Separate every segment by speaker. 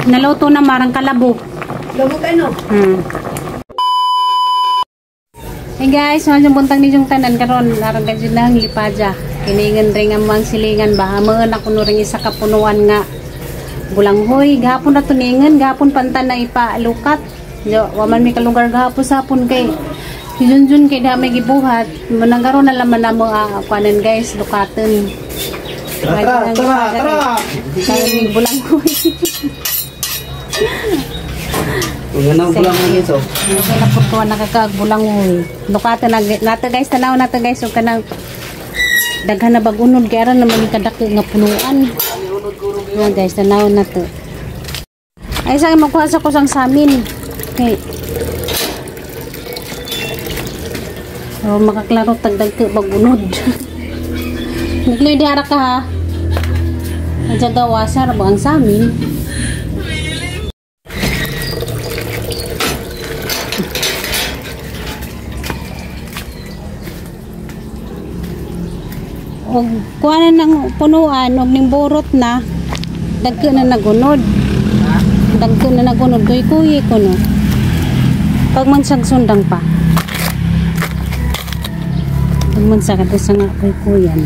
Speaker 1: Naluto na marang kalabo.
Speaker 2: Labo ka no?
Speaker 1: Hey guys, mga buntag ni yung tanan karon aron ka jud nang lipadya. Kiningan ring ang mga silingan ba hamoon ako no ring isa ka punuan nga bulanghoy. Gahapon na tuningan, gahapon pantan na ipalukat. Yo, wa man mi kalugar gahapon sapon kay si Junjun kay da may gibuhat. Manang karon na laman namo kuanan guys, lukaten.
Speaker 3: Tara, tara, tara.
Speaker 1: Kay bulanghoy.
Speaker 3: Ang bulanghoy so.
Speaker 1: Kaya napurtuan nakakaag bulanghoy. Lukatan na nato guys, tanaw nato guys ug kanang daghan na bag-unod kay aron naman kadako nga punuan. Yan guys, tanaw nato. Ay sa magkuha sa kusang samin. Kay so makaklaro tagdag bag-unod. Nagloy di ara ka ha. Adya gawasa ra ba ang samin? Og kuha na ng punuan og ning borot na dagko na nagunod. Dagko na nagunod kuy-kuy ko no. Pagmansag sundang pa. Pagmansag ato sa nga kuy-kuyan.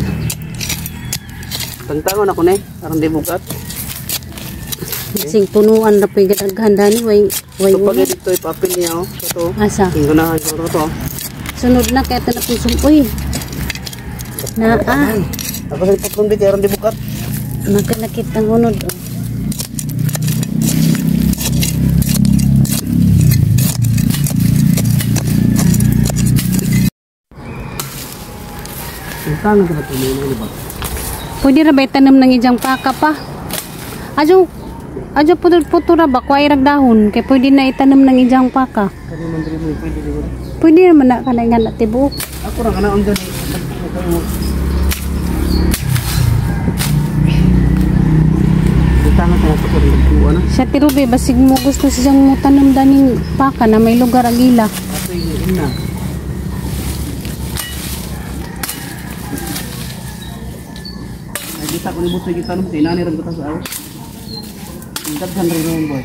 Speaker 3: Tangtangon ako ne, aron di bugat.
Speaker 1: Sing punuan ra pay gadaghan dani way way.
Speaker 3: So pag dito ipapil niya oh, to.
Speaker 1: Asa?
Speaker 3: Tinggunahan ko to.
Speaker 1: Sunod na kay ato na pong sumpoy. Na ah.
Speaker 3: Ako sa ipatlundi kay aron di bukat.
Speaker 1: Makalakit ang unod oh.
Speaker 3: Tangtangan ka na tuloy ba?
Speaker 1: Pwede ra ba itanom ng ijang paka pa? Ajo ajo puto ra ba kuay rag dahon kay pwede na itanom ng ijang paka.
Speaker 3: Kani man diri mo pwede siguro.
Speaker 1: Pwede naman na kanay nga na tibuok.
Speaker 3: Ako ra kana ang gani.
Speaker 1: Sa tirubi basig mo gusto siyang mo tanom daning paka na may lugar ang ila.
Speaker 3: Ay kita ko ni butoy kita tanom kay nani ra butas aw. Daghan ra ron boy.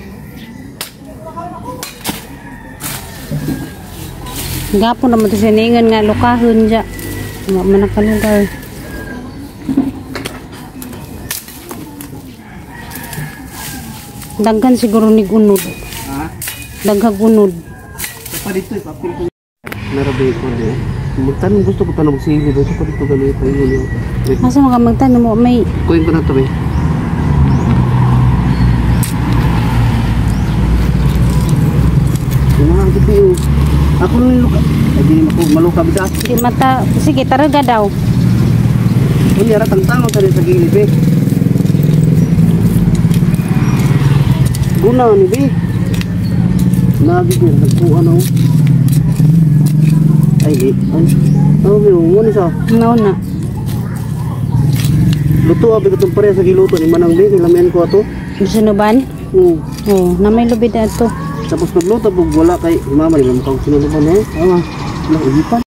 Speaker 1: Gapon naman to siya ningan nga lukahon ja. Wa man nakalugar. Daghan siguro ni gunod.
Speaker 3: Ha?
Speaker 1: Daghang gunod.
Speaker 3: Pa dito ipapil ko. Narabi ko di. Magtanong gusto ko tanong sili dito pa dito gani pa yun.
Speaker 1: Asa man ka magtanong mo may
Speaker 3: kuin ko na to be. Ano ang gabi oh. Ako nang luka. Ay di mako maluka bisa.
Speaker 1: Di mata sige taraga daw.
Speaker 3: Unya ra tangtangon ta sa gilid be. Guna ni be. Nagi ko nagkuha na. Ay, ay. Oh, be, mo ni sa.
Speaker 1: Nauna.
Speaker 3: Luto abi ko tong pareha sa giluto ni Manang be, lamian ko ato.
Speaker 1: Sinuban?
Speaker 3: Oo.
Speaker 1: Oh, na may lubid ato.
Speaker 3: Tapos nagluto bug wala kay mama ni mo sinuban eh. Ah, naugipan.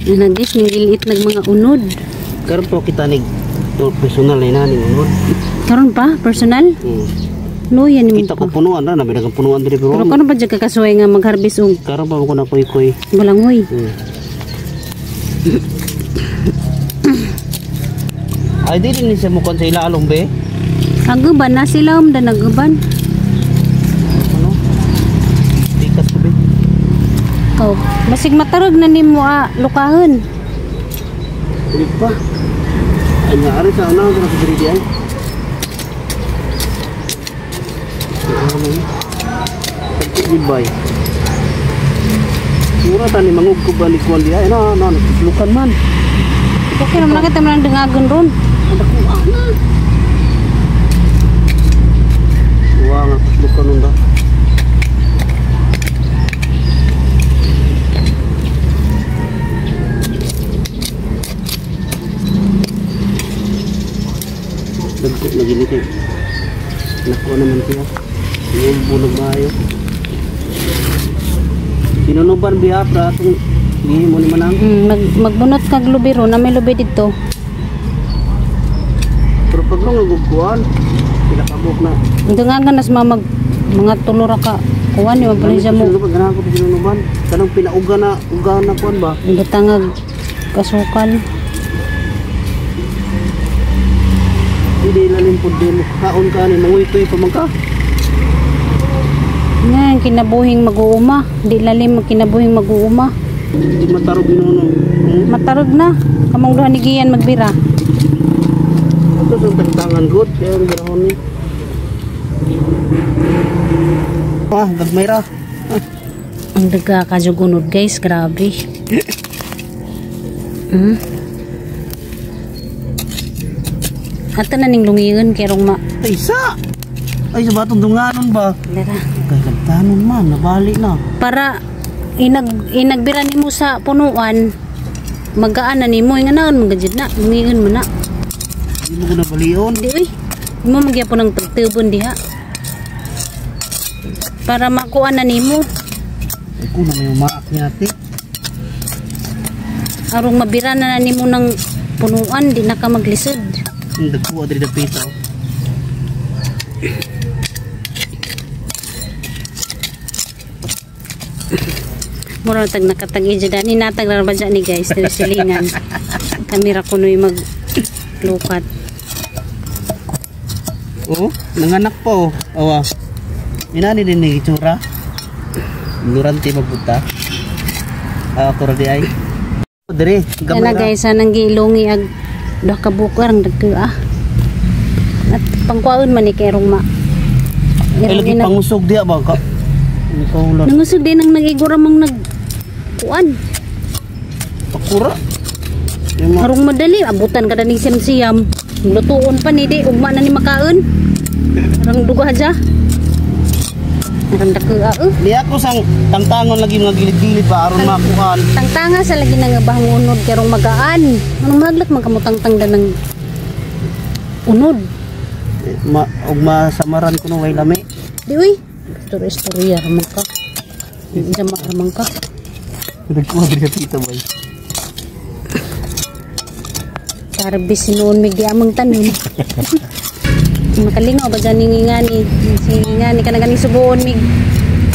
Speaker 1: Ana guys, ning giliit nag mga unod.
Speaker 3: Karon po kita nig personal ni nani unod.
Speaker 1: Karon pa personal? Luya ni
Speaker 3: kita ko punuan ra na bidagang punuan diri pero.
Speaker 1: Pero karon pa jud kakasuway nga magharvest og.
Speaker 3: Karon pa ko na kuy-kuy.
Speaker 1: Balanghoy.
Speaker 3: Ay dili ni siya mukon sa ilalong be.
Speaker 1: Aguban na sila da naguban.
Speaker 3: Ano? Tikas ko be.
Speaker 1: Oh, basig matarog na nimo lukahon.
Speaker 3: Dili pa. Ay nga ari sa una ko sa diri ay. Goodbye. Mura tani mangugko ba ni kuan diha? Na na lukan man.
Speaker 1: Okay naman kita man dangagon ron.
Speaker 3: Nakuha na. Wa nga lukan nun da. Dagko na gini kay. Nakuha naman siya. Yung bunog maayo. Sinunuban biya pra atong gihimo ni Manang.
Speaker 1: Magbunot kag lubiro na may lubi dito.
Speaker 3: Pero pag nung nagugkuan, Pila ka buok na.
Speaker 1: Dungagan nas mamag mga tulo ra ka kuan ni mabali siya mo.
Speaker 3: Ganahan ko sinunuban. Kanang pinauga na, uga na kuan ba?
Speaker 1: Butangag kasukal.
Speaker 3: Hindi lalim po din. Kaon ka ni manguy-tuy pa man ka.
Speaker 1: Nga, ang kinabuhing mag-uuma. Di lalim ang kinabuhing mag-uuma.
Speaker 3: Hindi matarog inuno.
Speaker 1: Matarog na. Kamong duha ni Gian magbira.
Speaker 3: Ito sa tagtangan good. Kaya ang birahon ni. Ah, gagmay ra.
Speaker 1: Ang daga kajugunod guys, grabe. Ato na ning lungigon kay rong ma.
Speaker 3: Ay, isa! Ay, sa batong dunganon ba?
Speaker 1: Dara.
Speaker 3: Kay lagtanon man, nabali na.
Speaker 1: Para inagbira nimo sa punuan, magaan na nimo inganaon magajid na, lungigon mo na.
Speaker 3: Hindi mo ko nabalion.
Speaker 1: Di uy. Mo magyapon ang tagtubon diha. Para makuha na nimo.
Speaker 3: Ay, ko na may umaak niya ate.
Speaker 1: Arong mabira na nimo ng punuan, di na ka maglisod.
Speaker 3: Ang dagkuha diri dapita.
Speaker 1: Mura tag nakatag-i dyan. Ni natag ra ba dyan ni guys, diri silingan. Kamera ko no'y maglukat.
Speaker 3: Oh, nanganak pa oh. Awa. Inani din ni itsura. Ignorante magbunta. Ako ra di ay. Dire, gamay
Speaker 1: Kana
Speaker 3: ra.
Speaker 1: guys, anang giilungi ag duha ka buko ang dagko ah. At pangkuaon man ni kay rong ma.
Speaker 3: Ay, lagi pangusog diya ba ka? Ikaw lang.
Speaker 1: Nangusog din ang nagigura mong nag kuan.
Speaker 3: Pakura. Yung mga
Speaker 1: Harong madali, abutan ka na ning siyam-siyam. Lutuon pa ni di, ugma na ni makaon. Arang duga dya. Arang dako ah.
Speaker 3: Di ako sang tangtangon lagi mga gilid-gilid ba aron makuhan.
Speaker 1: Tangtanga sa lagi na nga bahang unod karong magaan. Anong maglak man kamo tangtang da ng unod.
Speaker 3: Ma, og masamaran ko no way lami.
Speaker 1: Di uy. Istorya istorya ramang ka. Jama ramang ka.
Speaker 3: Nagkuha diri sa tita boy.
Speaker 1: Para bisinuon mig di amang tanim. Makalingaw ba dyan ni ngani? Si ngani ka na ganing subuon mig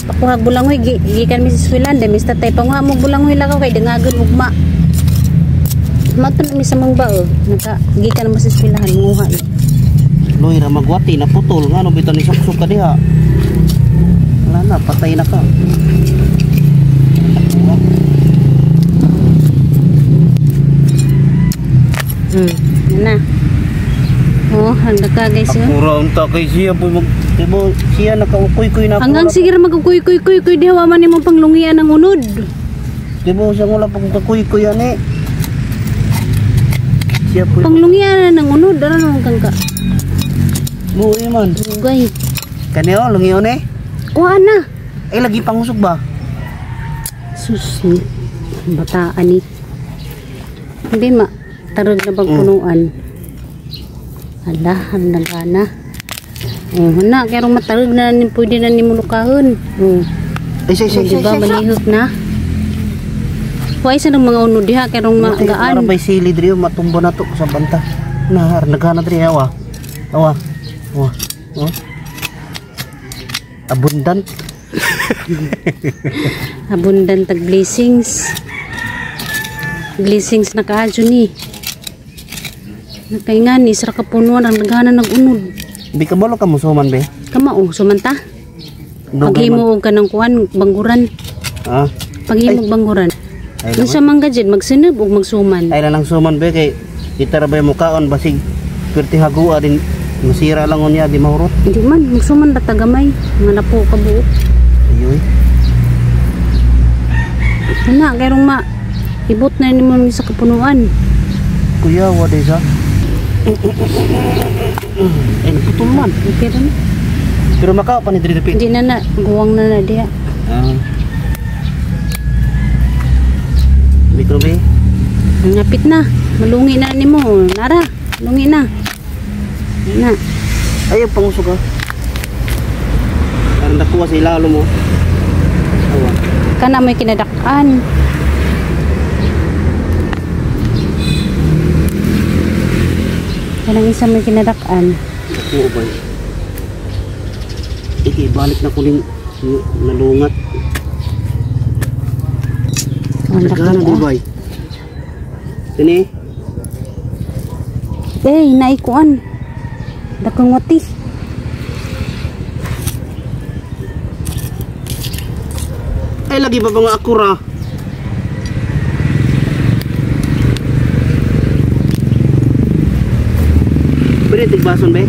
Speaker 1: pakuhag bulangoy gikan mi sa eskwelahan de mista tay panguha mo bulangoy lakaw kay dangagon ugma. Matun mi sa mong bao naka gikan mo sa eskwelahan manguha ni.
Speaker 3: Loy ra magwati na putol ngano bitan ni suksok ka diha. Wala na, patay na ka.
Speaker 1: Yan na. Oh, handa ka guys. Oh.
Speaker 3: Akura unta kay siya po mag diba siya nakaukoy-koy na.
Speaker 1: Hanggang sige ra magkuy-kuy-kuy kuy diha wa man nimo panglungian ang unod.
Speaker 3: Diba siya wala pag kakuy-kuy ani. Siya po.
Speaker 1: Panglungian na ng unod ara naman kang ka.
Speaker 3: Buhi man.
Speaker 1: Dugay.
Speaker 3: Kani oh, lungion eh.
Speaker 1: Kuha na.
Speaker 3: Ay lagi pangusog ba?
Speaker 1: Sus, bataan ni. Hindi ma, tarog na bang punuan? Ala, ang nagana. Oh, na, kaya matarog na, pwede na ni mulukahon. Oh.
Speaker 3: Ay, say, say,
Speaker 1: Oh,
Speaker 3: say,
Speaker 1: diba,
Speaker 3: say, say.
Speaker 1: manihok na. Huwag sa ng mga unod diha, kaya magaan.
Speaker 3: Para may sili diri, matumba na to sa banta. Nahar, naghana diri, awa. Awa. Awa. Oh. Abundant.
Speaker 1: Abundant tag blessings. Blessings na kaadyo ni. Nakaingan ni, sara kapunuan, ang naghana nag-unod.
Speaker 3: Bi ka balo ka musuman be?
Speaker 1: Kamao, sumanta. Paghimo og kanang kuan, bangguran.
Speaker 3: Ah.
Speaker 1: Paghimo og bangguran.
Speaker 3: Ay
Speaker 1: Unsa man gajid magsinub og magsuman.
Speaker 3: Ay lang suman be kay kita ra ba yung mukaon basig perti hagua din masira lang unya di mahurot.
Speaker 1: Hindi man magsuman ra tagamay, nga napo ka buok.
Speaker 3: Ayoy.
Speaker 1: Ana kay rong ma ibot na nimo ni sa kapunuan.
Speaker 3: Kuya wa day sa. Ay naputol man.
Speaker 1: Okay ra na.
Speaker 3: Pero makao pa ni diri dapit.
Speaker 1: Hindi na na guwang na na diha.
Speaker 3: Ah. Mikro be.
Speaker 1: Ngapit na. Malungi na nimo. Nara, lungi na. Na.
Speaker 3: Ay, ang pangusog ah. Parang nakuha sa ilalo mo. Awa.
Speaker 1: Kana may kinadak-an. Kanang isa may kinadak-an.
Speaker 3: Nakuha ba? Iki balik na kuning nalungat. Nagana
Speaker 1: ah.
Speaker 3: Dubai. Sini.
Speaker 1: Eh, naikuan. Dakong wati.
Speaker 3: Ay lagi ba mga akura? Pwede tigbason be?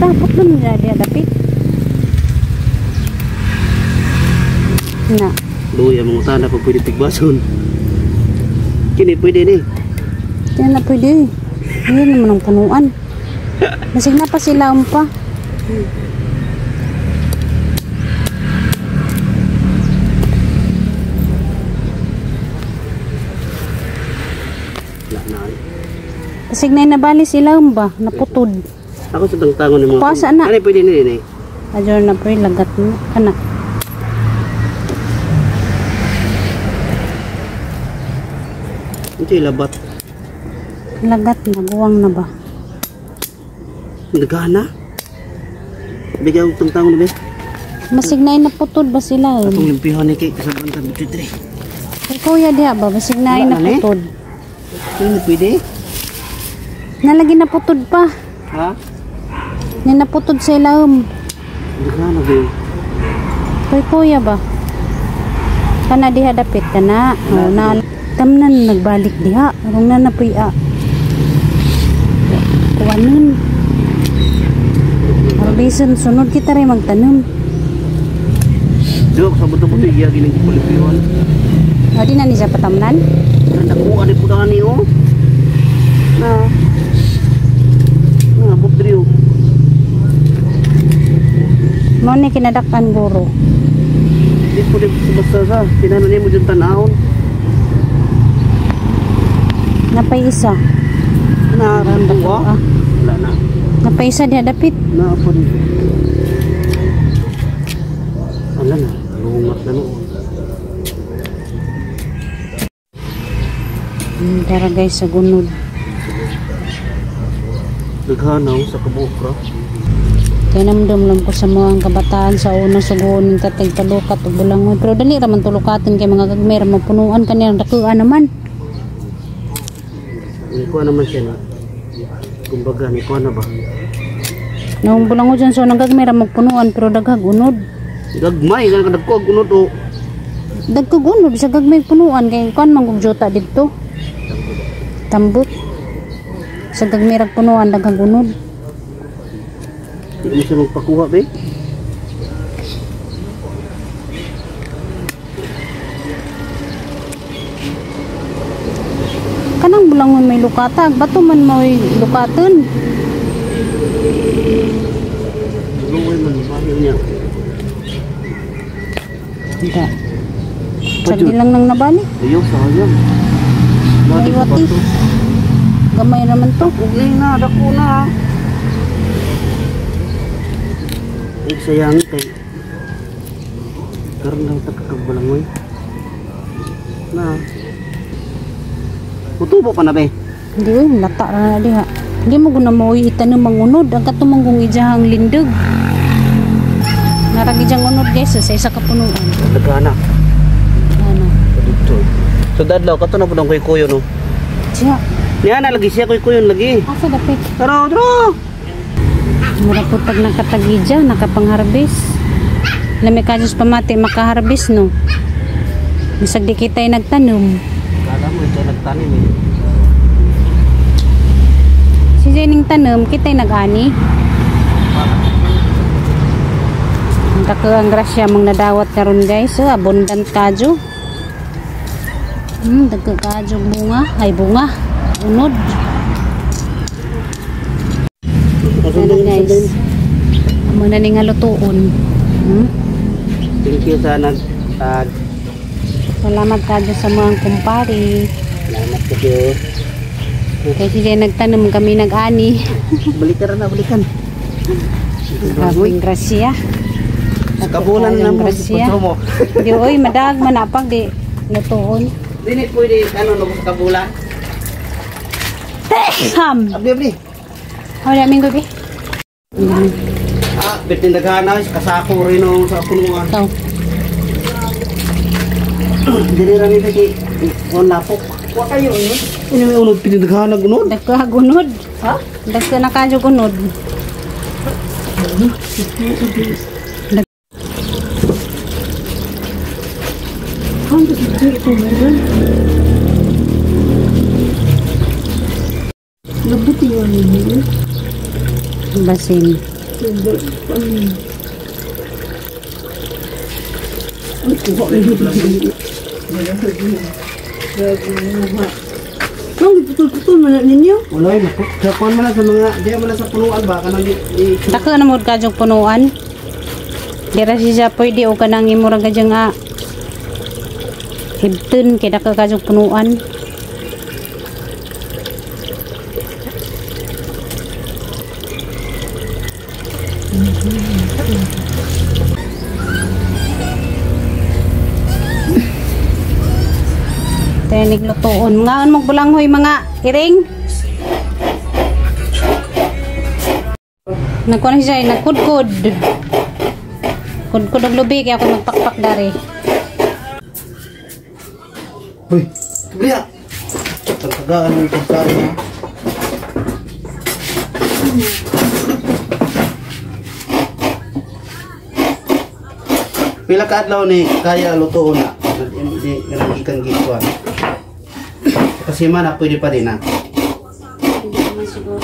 Speaker 1: Dapat man nila diya dapit. Na.
Speaker 3: Luya mga utana pag pwede tigbason. Kini pwede ni.
Speaker 1: Yan na pwede. Yan naman ang punuan. Masig na pa sila pa. Pasig na nabali sila ba? Naputod.
Speaker 3: Ako sa tangtangon ni mga.
Speaker 1: Pasa na.
Speaker 3: Ano pwede ni ni?
Speaker 1: Adyo na pwede lagat mo. Kana.
Speaker 3: Ito labat.
Speaker 1: Lagat na guwang na ba?
Speaker 3: Nagana. Bigyan og tangtangon ni be.
Speaker 1: Masig na naputod ba sila?
Speaker 3: Atong limpihan ni kay kasabang ta dito.
Speaker 1: Kay kuya diha ba? Basig na naputod.
Speaker 3: Ano pwede?
Speaker 1: Nalagi naputod pa.
Speaker 3: Ha?
Speaker 1: Ni naputod sa ilawom.
Speaker 3: Nagana ba?
Speaker 1: Kay kuya ba? Kana diha dapit kana. Oh, na tamnan nagbalik diha. Arong na napuya. Kuwanon. Arbison sunod kita rin magtanom.
Speaker 3: Dok sa buto-buto iya gining kulipion.
Speaker 1: O di na ni siya patamnan?
Speaker 3: Nakuha ni pud ani oh. Na. Na butrio.
Speaker 1: Mo ni kinadakan guro.
Speaker 3: Di po di basta sa tinano nimo jud tan-awon.
Speaker 1: Napay isa.
Speaker 3: Na random wa. Wala na.
Speaker 1: Napay isa diha dapit.
Speaker 3: Na po. Wala na. Lungat na noon.
Speaker 1: Tara guys sa gunod.
Speaker 3: Naghanaw sa kabukra.
Speaker 1: Kaya namdam lang ko sa mga kabataan sa unang suguon ng tatay talukat o bulangoy. Pero dali raman tulukatin kay mga gagmera mapunuan kaniyang dakuan naman.
Speaker 3: Nikuha naman siya na. Kumbaga, nikuha na ba?
Speaker 1: Noong bulangoy dyan sa unang gagmera magpunuan pero daghag unod.
Speaker 3: Gagmay, ganun ka dagkog unod o.
Speaker 1: Dagkog unod sa gagmay punuan kay kuan manggug jota didto. Tambot. Sa gagmera punuan daghag unod.
Speaker 3: Hindi mo siya magpakuha be.
Speaker 1: Kanang bulangon may lukatag, bato man may lukaton.
Speaker 3: Luoy man bayo niya.
Speaker 1: Hindi. Sagdi lang nang nabali.
Speaker 3: Ayaw, sayang.
Speaker 1: Ay, wati. Gamay naman to.
Speaker 3: Ugay na, dako na. Ay, sayang kay. Karon lang takakabulangoy. Na. Mutubo pa na be.
Speaker 1: Hindi oy, lata ra na diha. Hindi mo guna mo itanom ang unod, ang katumang ijahang lindog. Naragi diyang unod guys sa isa ka punuan.
Speaker 3: Nagana.
Speaker 1: Ano?
Speaker 3: Dito. So dadlaw kato na pud ang kuy-kuyo no.
Speaker 1: Siya.
Speaker 3: Niya na lagi siya kuy-kuyon lagi.
Speaker 1: Asa dapit?
Speaker 3: Tara, tara.
Speaker 1: Mura po pag nakatagidya, nakapangharvest. Lami ka Diyos pamati, makaharvest no. Bisag di kita'y nagtanom.
Speaker 3: Kala mo ito nagtanim eh.
Speaker 1: Si Jening tanom, kita'y nag-ani. Ang kakuang grasya mong nadawat karon guys. So, abundant kadyo. Dagko kadyo bunga. Ay bunga. Unod. Ano guys. Amo na ni nga lutuon.
Speaker 3: Thank you sa nag-tag.
Speaker 1: Salamat kadyo sa mga kumpare.
Speaker 3: Salamat kayo.
Speaker 1: Kaya siya nagtanom kami nag-ani.
Speaker 3: Balikan na, balikan.
Speaker 1: Grabing grasya.
Speaker 3: Sa kabulan na mo.
Speaker 1: Grasya. Di oy, madag manapag di lutuon.
Speaker 3: Dili pwede ano no sa kabulan.
Speaker 1: Ham.
Speaker 3: Abli abli.
Speaker 1: Wala minggo bi.
Speaker 3: Ah, Pit daghana kasako rin no sa punuan.
Speaker 1: Ikaw.
Speaker 3: Dili ra ni kay on lapok.
Speaker 2: Wa kayo ni.
Speaker 3: Ini may unod pit daghana gunod.
Speaker 1: Dagko gunod.
Speaker 2: Ha?
Speaker 1: Dagko na kadyo gunod.
Speaker 2: Ang gusto ito meron. Labuti yun ninyo.
Speaker 1: Basin.
Speaker 2: Nang giputol-putol man na ninyo?
Speaker 3: Wala ay nako. Sa kuan man lang sa mga diya man lang sa punuan ba kanang di
Speaker 1: Dako na mo kadyo punuan. Dira siya pwede o kanang imo ra kadyo nga hibton kay dako kadyo punuan. Tenig lutoon. Ngaon mong bulanghoy mga iring. Nagkuhan siya, nagkudkod. Kudkod og lubi kaya ako magpakpak dari.
Speaker 3: Hoy, Bria. Tagtagaan ng pagkain ha. Pila ka adlaw ni kaya lutoon na. Hindi kanang gikan gikuan. Kasi man na pwede pa din na.
Speaker 1: Hindi naman siguro.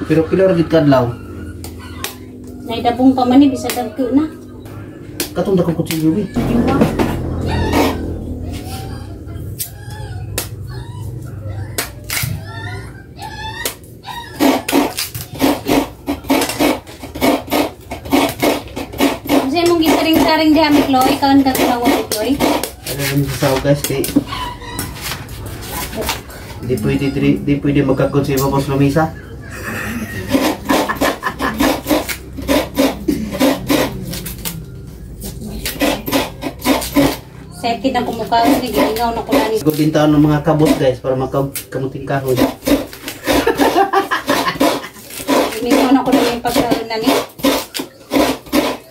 Speaker 3: Pero pila ra gid ka adlaw.
Speaker 1: Naidabong pa man ni bisag dagko na.
Speaker 3: Katong dakong kutsilyo eh.
Speaker 1: Diwa. Kasi mong gisaring-saring diha Mikloy, kaon ka tunawa Mikloy.
Speaker 3: Ano naman sa sawa guys kay di pwede di pwede magkagod sa iba sa lamisa.
Speaker 1: Sete na kumukaon ni gilingaw na ko nani.
Speaker 3: Siguro din taon ng mga kabot guys para magkamuting kahoy.
Speaker 1: Gilingaw na ko nani pagkaon na ni.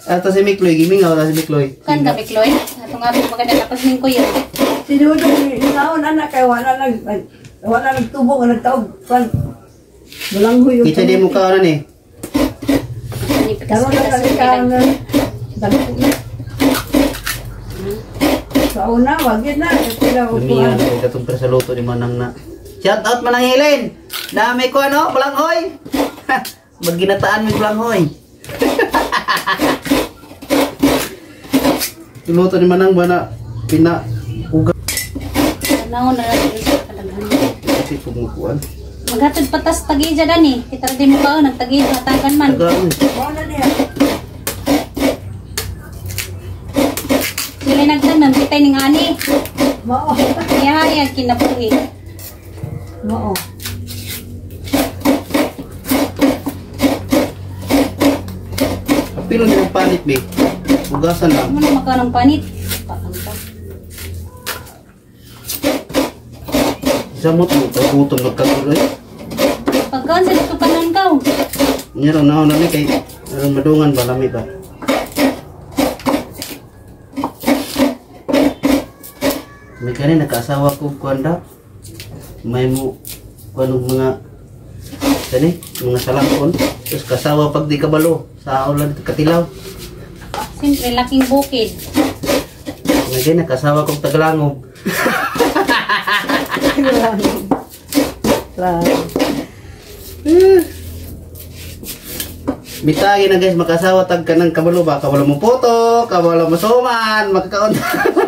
Speaker 3: Ato si Mikloy, gimingaw ta si Mikloy.
Speaker 1: Kan ka Mikloy? Ato nga maganda tapos ning kuya.
Speaker 2: Si Dudong, naon anak kay wala nagtubo nga nagtaog kan. Balanghoy yung
Speaker 3: Kita di mo kaon ni.
Speaker 2: Karon na kami kaon na. Dagko na. Sa una, wag yun na. Pila
Speaker 3: Lumiyan
Speaker 2: upuan.
Speaker 3: kay katong pre sa luto ni Manang na. Shout out Manang Helen. Dami ko ano, balanghoy. Magginataan mi balanghoy. Luto ni Manang ba na pina uga
Speaker 1: Naon na lang sa kadaghan.
Speaker 3: kasi pugmukuan.
Speaker 1: Maghatod patas tagija dani. Kita ra di mo kaon nagtagija hatagan man.
Speaker 3: Taga oy.
Speaker 2: Mao na niya.
Speaker 1: Sila nagtanan pitay ning ani.
Speaker 2: Mao.
Speaker 1: Kaya kinabuhi.
Speaker 2: Mao.
Speaker 3: Pilo ni ang panit be. Hugasan lang.
Speaker 1: Mo na makaon ang panit. Paanta.
Speaker 3: Samot mo kay gutom nagkaguloy.
Speaker 1: Pagkaon sa dito kanon kaw.
Speaker 3: Nya ra naon na ni kay aron madungan ba lami ba. May kani nakasawa ko kuan da. May mo kuan og mga kani mga salakon. Terus kasawa pag di kabalo sa ulan katilaw.
Speaker 1: Siyempre laking bukid.
Speaker 3: May kani nakasawa kog tagalangog.
Speaker 2: Claro.
Speaker 3: Bitagi na guys, makasawa tag kanang kabalo ba? Kabalo mo poto, kabalo mo suman, makakaon.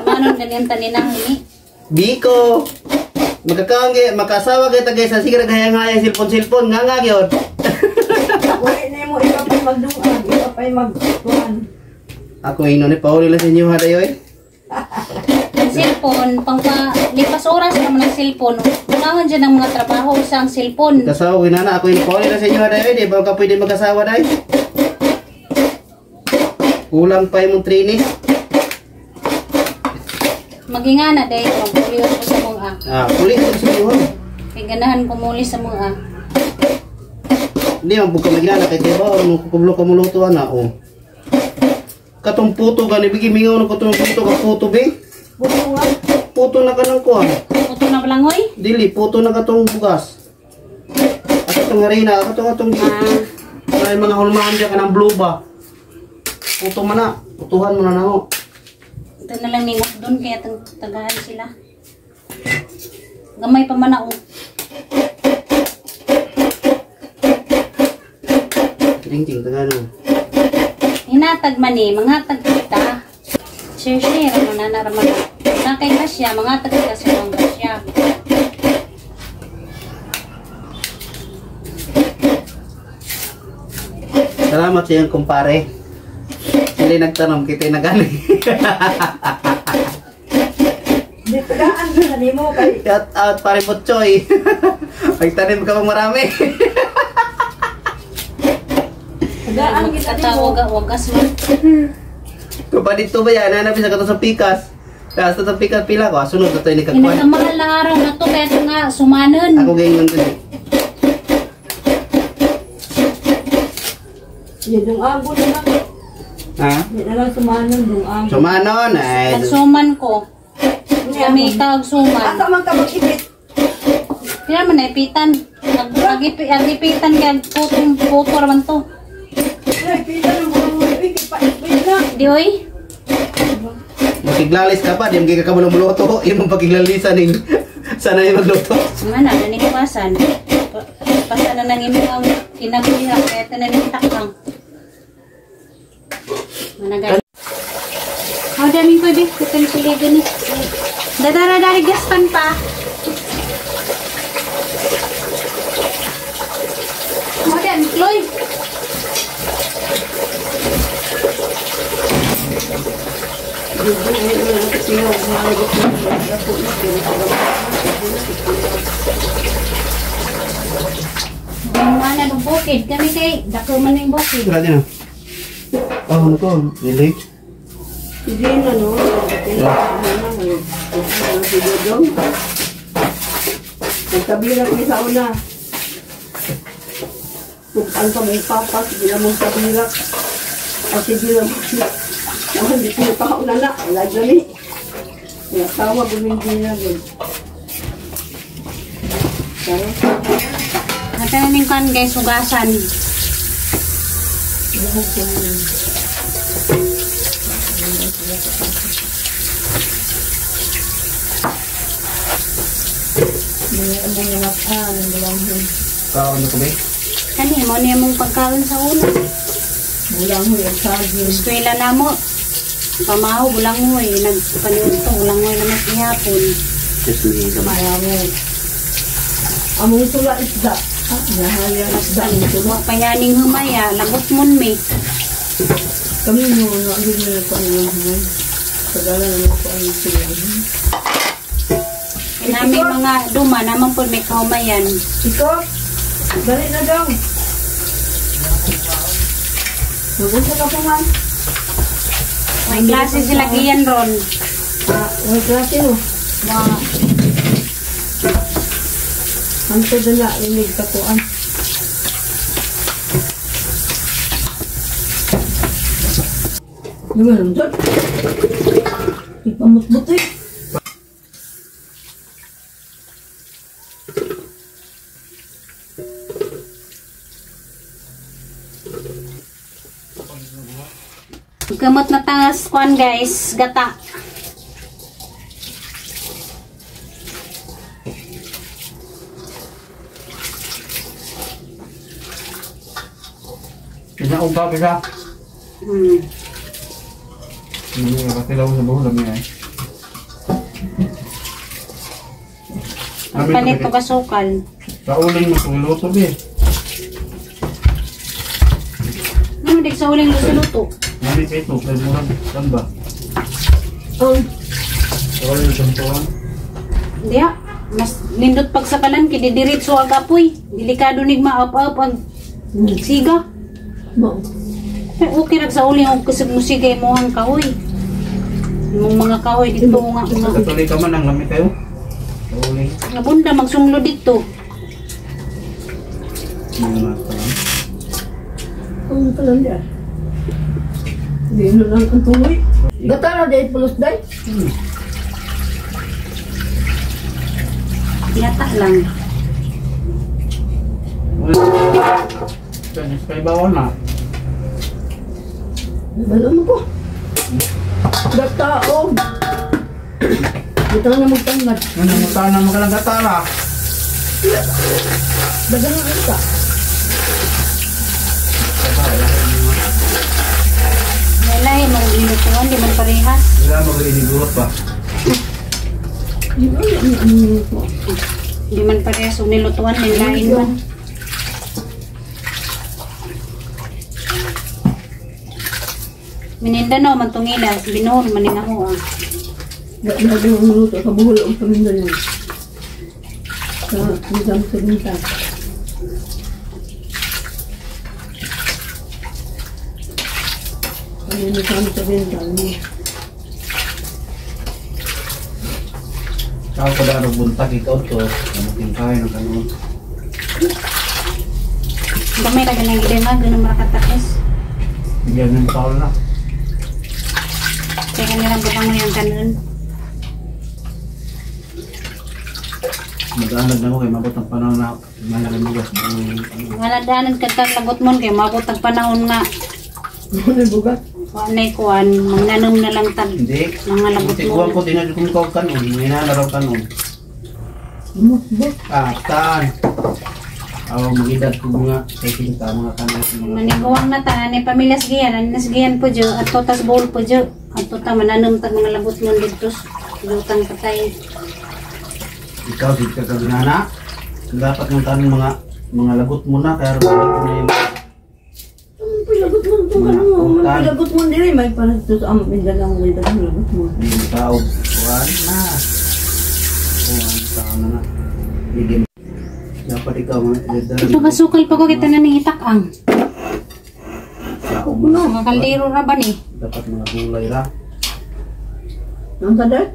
Speaker 1: Manon ganyan taninang ni.
Speaker 3: Biko. Makakaon gay, makasawa kay ta guys, sige naghayang-hayang silpon-silpon, nga nga gyud.
Speaker 2: Wala na mo iba pa'y magdungan, iba pa'y magkuhan.
Speaker 3: Ako ino ni pauli lang sa inyo ha dayoy.
Speaker 1: Ang cellphone, pangpalipas oras naman ang cellphone. Unahon dyan ang mga trabaho sa ang cellphone.
Speaker 3: Kasawa ko na ako ino pauli lang sa inyo ha dayoy, di ba ka pwede magkasawa day? Kulang pa imong training.
Speaker 1: Magingana day, magpuliwan ko sa mga.
Speaker 3: Ah, puli ko sa inyo.
Speaker 1: Kay ganahan kumuli sa mga.
Speaker 3: Hindi man buka maginana kay kay ba mo kublo ka muluto ana oh. Katong puto gani bigi mingaw na katong puto ka puto be.
Speaker 2: Puto nga.
Speaker 3: Puto na kanang kuan.
Speaker 1: Puto na balangoy?
Speaker 3: Dili puto na katong bugas. At itong harina, katong atong ay mga hulmahan diya kanang blue ba. Puto man na, putuhan mo na nako.
Speaker 1: Ito na lang ningot doon kaya tagahan sila. Gamay pa man na oh.
Speaker 3: Ting-ting tagano.
Speaker 1: Hinatag man eh, mangatag kita. Share-share ano na naraman. Na kay grasya, mangatag kita sa mga grasya.
Speaker 3: Salamat sa iyong kumpare. Sila nagtanong, kita nagali.
Speaker 2: Di tagaan na nimo kay
Speaker 3: Shout out pare Butchoy. Pagtanim ka pang marami.
Speaker 2: tagaan kita nimo.
Speaker 1: Wagas man.
Speaker 3: Kung pa dito ba yan, hanapin sa kato sa pikas. Tapos sa pikas pila ko, sunod na ito yung nagkakuan.
Speaker 1: Inakamahal na araw na to, kaya ito nga, sumanon.
Speaker 3: Ako ganyan dun eh.
Speaker 2: Yan yung amo na lang.
Speaker 3: Ha?
Speaker 2: Di na lang sumanon yung amo.
Speaker 3: Sumanon ay.
Speaker 1: Nagsuman ko. Kami tawag suman.
Speaker 2: Asa man ka mag-ipit?
Speaker 1: Kaya man naipitan. Agipitan kaya putong puto raman to.
Speaker 2: Naipitan ang mga ipit pa ipit na.
Speaker 1: Di oy?
Speaker 3: Makiglalis ka pa, di mo ka muluto. Imong pagiglalisan ning sana yung magluto.
Speaker 1: Mana, naniniwasan. Pasa na nang imong ang kinabuhi kaya tanan takang. Mana guys? Oh, daming pwede. Kutan sila gani. Dadara dari gaspan pa. Oh, dan Chloe. Mana ng bukid kami kay dako man ng bukid.
Speaker 3: Wala din ah. Oh, ano ko? Dili.
Speaker 2: Hindi na no. Nagtabirak ni sa una. Tugtan ka mong papa, sige na mong tabirak. O sige na mong hindi ko nakauna na. Wala dali. Wala tawa, bumindi na.
Speaker 1: Natanin ko guys, hugasan.
Speaker 3: Kaon ko ba?
Speaker 1: Kani mo niya mong pagkaon sa una.
Speaker 2: Bulangoy ang saging.
Speaker 1: Eskwela na mo. Pamaho, bulangoy. Nagpaniuto, bulangoy na mas ihapon.
Speaker 3: Diyos me, gamay.
Speaker 2: Among tula isda. Nahaya isda.
Speaker 1: Payaning humaya, lagot mon may.
Speaker 2: Kami mo, naagin na ito ang humay. Pagala naman ko ang sila.
Speaker 1: Nami mga duma, naman po may kahumayan.
Speaker 2: Ikaw, dali na daw. Mag-usa ka po man.
Speaker 1: May klase sila giyan ron.
Speaker 2: May klase mo. Ang dala, inig kakuan. Di ba naman doon? Ipamutmut eh.
Speaker 1: Gamot na tangas kuan guys, gata.
Speaker 4: Bisa uga bisa. Ini kasi lawo sa buho lami ay.
Speaker 1: Palit to kasukal.
Speaker 4: Kauling mo kung luto be.
Speaker 1: Ano dik sa uling luto-luto?
Speaker 4: Nami kay to kay murag kan ba? Kauling tuntuan.
Speaker 1: Diya, mas nindot pag sa kalan kay didiretso ang apoy. Delikado nig maap-ap ang siga. Okay rag sa uling og kusog mo siga imong kahoy. Imong mga kahoy dito nga mga
Speaker 4: Katuloy ka man ang lami kayo. Kauling.
Speaker 1: nabunda magsunglo dito.
Speaker 4: Mga talan.
Speaker 2: Ano ka lang diyan? Hindi na lang ang tuloy. Gata na dahil pulos dahil.
Speaker 1: Yata lang.
Speaker 4: Chinese pa ibawan na.
Speaker 2: Balo mo ko. Gataog. Dito na magtanggal.
Speaker 4: Ano mo tayo na magalang gata na?
Speaker 2: Dagan ang isa.
Speaker 1: Lahi, mag-inutuan, di man parehas.
Speaker 4: Wala mag-inigurot pa.
Speaker 1: Di man parehas, kung nilutuan, may lain man. Mindanao man tungila, Binoor man nga ho ah.
Speaker 2: Nagluto sa buhol ang paminda niya. Sa nizam sa binta. Ay, nizam sa binta.
Speaker 4: Tao ko daro buntag ikaw to. Kamuting kayo ng kanon.
Speaker 1: Gamay ra ganang gidema, ganang makatakos.
Speaker 4: Bigyan ng tao na.
Speaker 1: Kaya kanilang butang mo yung kanon.
Speaker 4: Mag-aanad na ko kay mabot ang panahon na malaki bugas.
Speaker 1: Maladanan ka tang lagot mo kay mabot ang panahon nga.
Speaker 2: Ano bugat?
Speaker 1: Wa nay kuan, magnanom na lang tag.
Speaker 4: Hindi.
Speaker 1: Mga lagot mo.
Speaker 4: Kuwan ko dinad kong kaw kanon, hinanaraw kanon. Ah, taan. Aw magidad ko mga sa mga kanon.
Speaker 1: Maniguang na ta ni pamilya sigian, ani nasigian po jo at totas bowl po jo. At tota mananom tag mga lagot mo dito. Lutang patay.
Speaker 4: Ikaw di ka kaginana. Dapat ng tanong mga lagot mo na kaya balik mo na yung
Speaker 2: Pilagot mo itong ano mo. Pilagot mo din may para ito sa amin lang may lagot mo.
Speaker 4: Yung tao kuan na. Kuan tao na na. Bigyan. Dapat ikaw mga
Speaker 1: Ito kasukal pa ko kita na ning itak-ang.
Speaker 4: Mga
Speaker 1: kaldero ra ba ni?
Speaker 4: Dapat mga gulay ra.
Speaker 2: Ang taday?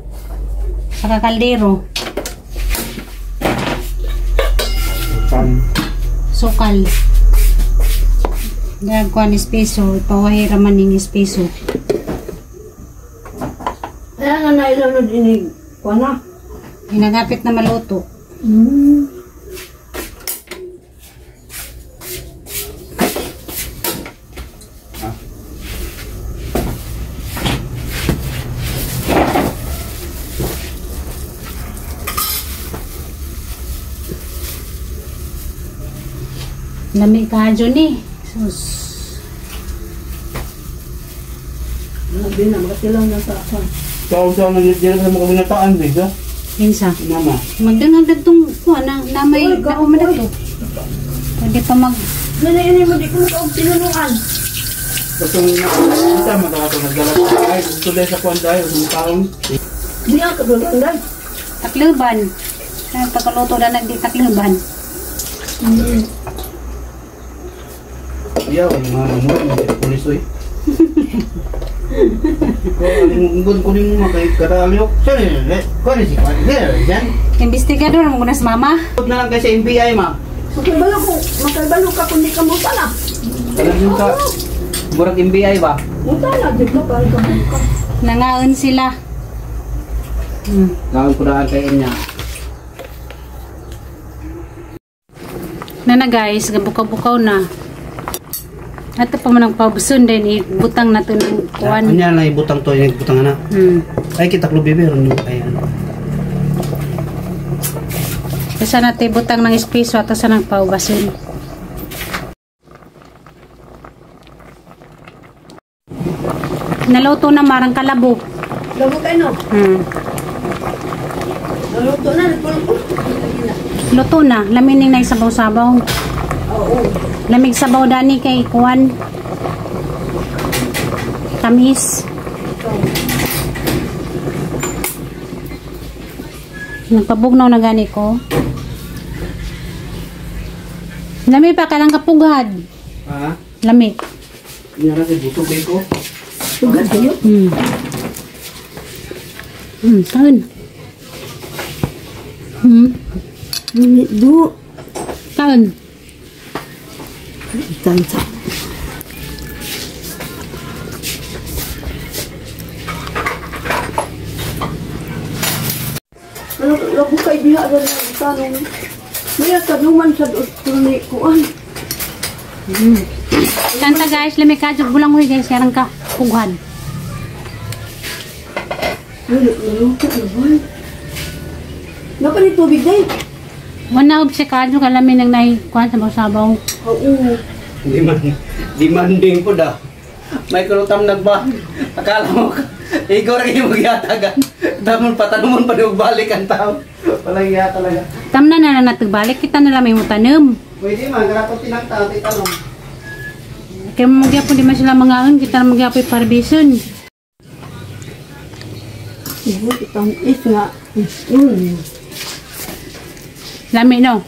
Speaker 1: Sa kaldero. Sukal. Dagkuan espeso, ipawahi ra man ning espeso.
Speaker 2: Kaya nga nailanod inig kuan na.
Speaker 1: Hinagapit na maluto. Lami ka ni. Sus.
Speaker 2: Nabi na makatilaw na sa ako.
Speaker 4: Tao sa nagdira sa mga binataan dito.
Speaker 1: Kinsa?
Speaker 4: Mama.
Speaker 1: Magdanag tong kuan na namay na umadag to. Pwede pa mag
Speaker 2: Nani ini mo di ko makaog tinunuan.
Speaker 4: Basta na isa mata nagdala. Ay gusto dahil sa kuan dahil sa taon.
Speaker 2: Di ako dulungan.
Speaker 1: Takluban. Kaya pagkaluto na nagdi takluban.
Speaker 4: Iya, mga mo mga pulis oy. Ko aling kunin mo kay karalyo. Sorry, ko ni si kuan. Yan.
Speaker 1: Investigador mo gunas mama.
Speaker 3: Na lang kay sa NBI ma.
Speaker 2: Makaibalo ko, makaibalo ka kundi ka mo sana.
Speaker 3: Alam ka. Murag NBI ba?
Speaker 2: Muta na di ba para ka buka.
Speaker 1: Nangaon sila.
Speaker 3: Nangaon ko daan kay niya.
Speaker 1: Nana guys, gabukaw-bukaw na. Ato pa man ang paubson din ibutang na to ng kuan.
Speaker 3: Anya na ibutang to, ibutang na. Ay kita ko bebe ron ay ano.
Speaker 1: Basta natin ibutang ng espeso ato sa nang paubason. Naluto na marang kalabo.
Speaker 2: Labo kayo no? Naluto na,
Speaker 1: Luto na, lamining na isabaw-sabaw.
Speaker 2: Oo.
Speaker 1: Lamig sabaw dani kay kuan. Tamis. Nagpabugnaw na gani ko. Lami pa ka lang kapughad.
Speaker 3: Ha?
Speaker 1: Lami.
Speaker 3: Nga ra kay busog kay ko.
Speaker 2: Pugad kayo?
Speaker 1: Kaon.
Speaker 2: Du.
Speaker 1: Kaon.
Speaker 2: Tansa. Labo kay diha ra na tanong. Maya tanuman sa ni kuan.
Speaker 1: Kanta guys, lami ka jud bulanghoy guys, karang ka pughan.
Speaker 2: Luto na ba? Napa ni tubig day?
Speaker 1: Wala og si kadyo kalami nang nahi kuan sa sabaw.
Speaker 2: Oo.
Speaker 3: Demanding po daw. May kurutam nagba. Akala mo, ikaw rin yung magyatagan. Tamon patanumon pa yung balik ang tao. Walang iya talaga.
Speaker 1: Tamna na lang natugbalik kita na lang may mutanom.
Speaker 3: Pwede man, karapot tinangta, titanong.
Speaker 1: Kaya magyapon di man sila mangaon, kita na magyapon parbison.
Speaker 2: Ibu itang is nga.
Speaker 1: Lami no.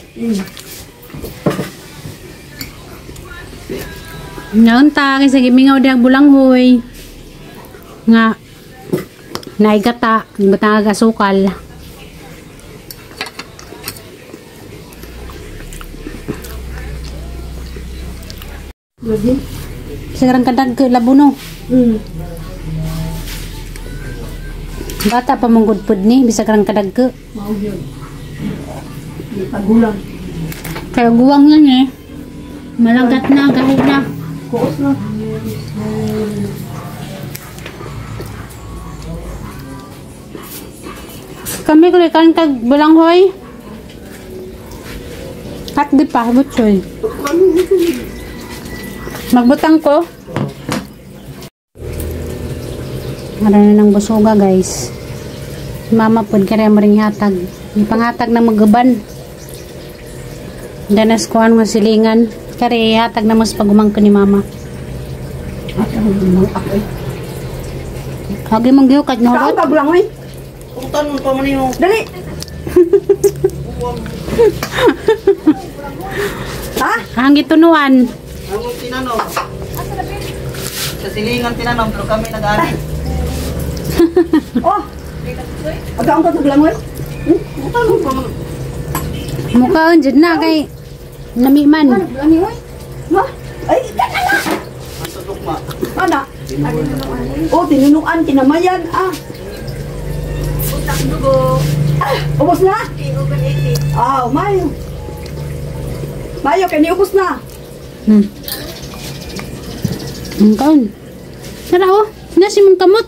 Speaker 1: Naunta kay sa gimingaw diyang bulanghoy. Nga naigata, batang asukal.
Speaker 2: Lagi.
Speaker 1: Sa karang kadag labuno. Bata pa mong gudpud ni bisag karang kadag.
Speaker 2: Mao gyud. Di pagulang.
Speaker 1: Kaya guwang lang eh. Malagat na, gahit na.
Speaker 2: Kuos na.
Speaker 1: Kami kulikan kag bulanghoy. At di pa, butsoy. Magbutang ko. Meron na ng busuga guys. Mama po, kaya mo rin hatag. May panghatag na magaban. Danas kuhan mo silingan. Kaya hatag na mas pagumangko ni mama. Hagi mong gihukat na
Speaker 2: Saan
Speaker 1: hurot.
Speaker 2: ka bulanghoy?
Speaker 3: Utan mo pa man yung
Speaker 2: Dali. Ha?
Speaker 1: Ang gitunuan.
Speaker 3: Ang tinanong. Sa silingan tinanong, pero kami nag-ani.
Speaker 2: Oh. Aga ang ka bulanghoy?
Speaker 3: Utan mo pa man.
Speaker 1: Mukhaon dyan na kay namiman.
Speaker 2: Ano bulanghoy? Ha? Ay, kana na.
Speaker 3: Ang tudok ma.
Speaker 2: Ana. Oh, tinunuan kinamayan ah. Ah, ubos na? Ah, mayo. Mayo, kay niubos na.
Speaker 1: Ang kaon. Tara oh, nasi mong kamot.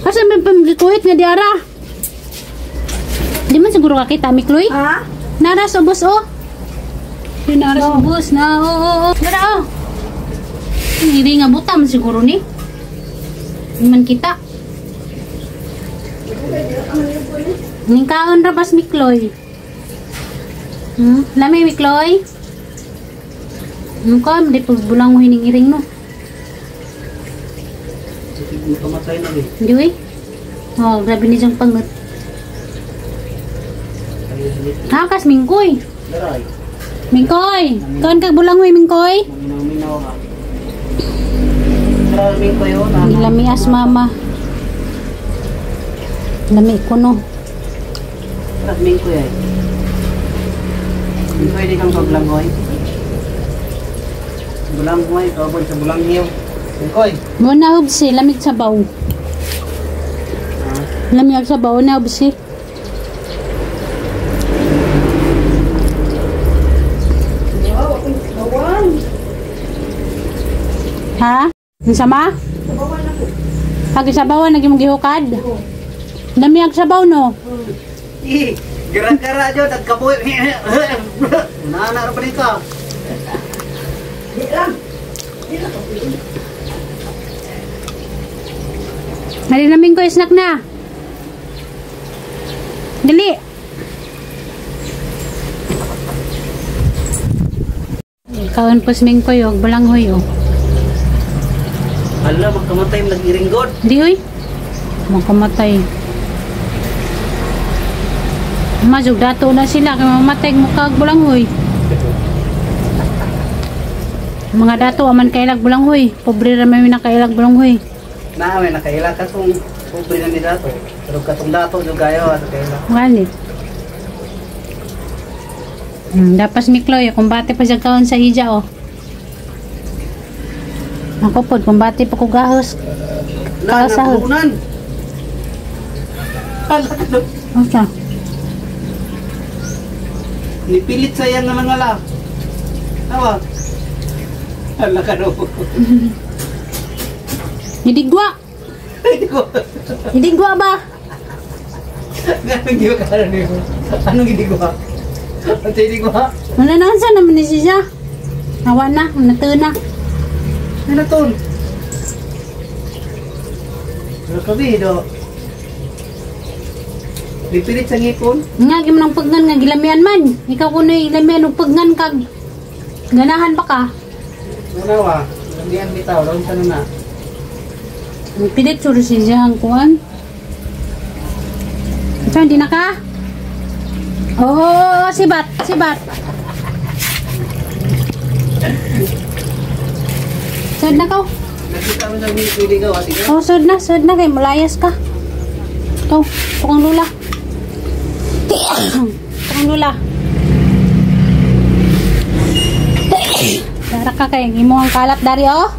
Speaker 1: Asa man pa magikuhit nga diara? Di man siguro kakita, Mikloy?
Speaker 2: Ha?
Speaker 1: Naras ubos oh. Di naras ubos na oh, oh, oh. Nara oh. Hindi nga buta man siguro ni. Di man kita. Ning kaon ra bas Mikloy. Lami Mikloy. Ang kaon di pagbulang mo hining iring no.
Speaker 3: Kamatay na eh.
Speaker 1: Hindi eh. Oh, grabe ni siyang pangat. Hakas Mingkoy.
Speaker 3: Daray.
Speaker 1: Mingkoy, kaon kag bulangoy Mingkoy.
Speaker 3: Minaw-minaw ka. Grabe ko yun.
Speaker 1: Lamias mama. Lami ko no.
Speaker 3: Grabe ko yan. Pwede kang paglangoy. Bulanghoy, kabon sa bulanghiw. Mingkoy.
Speaker 1: Mo na hubsi, lamig sabaw. Lamig sabaw na hubsi.
Speaker 2: Wow, akong sabawan.
Speaker 1: Ha? Ang sama?
Speaker 2: Sabawan ako.
Speaker 1: Pag sabawan naging gihukad. Dami ang sabaw no.
Speaker 3: Eh, gara-gara dyan, at kabuhi. Nana ra pa dito.
Speaker 2: Di lang. Di lang.
Speaker 1: Mali namin ko snack na. Dali. Kaon po si Mingkoy og balanghoy oh.
Speaker 3: Ala, magkamatay nag-iringgod.
Speaker 1: Di oy. Makamatay. Majug dato na sila kay mamatay mukha og balanghoy. Mga dato aman kailag balanghoy. Pobre ra may nakailag balanghoy.
Speaker 3: Na, may nakaila ka kung pobre na ni dato. Pero katong dato, yung gayo, at nakaila.
Speaker 1: Gani. Dapas Mikloy, kumbate pa siya kaon sa ija oh. Ako pod, kumbate pa ko gahos.
Speaker 3: Na,
Speaker 1: Kasaw.
Speaker 3: nabulunan. Ala,
Speaker 1: Asa?
Speaker 3: Nipilit sa iyang ngala. Awa. Hala ka no.
Speaker 1: Hidigwa.
Speaker 3: Hindi ko.
Speaker 1: Hidigwa ba?
Speaker 3: Anong giwa ka na niyo? Anong ginagawa? Ang ginagawa?
Speaker 1: Wala na unsa naman ni siya. Awa na, natuon na.
Speaker 3: Ano to? Ano kami do? Nipilit sa ngipon?
Speaker 1: Nga gim nang pagnan nga gilamian man. Ikaw kuno gilamian og pagnan kag ganahan pa ka.
Speaker 3: Manawa. Landian bitaw. Laon sa na.
Speaker 1: Pilit sur siya ang kuan. Ito, hindi na ka? Oo, sibat, sibat. Sud na ka.
Speaker 3: Nakita mo sa pili ka. Ate ka?
Speaker 1: Oh, sud na kay malayas ka. Ikaw, tukang lula. Tukang lula. Dara ka kay imo ang kalat dari oh.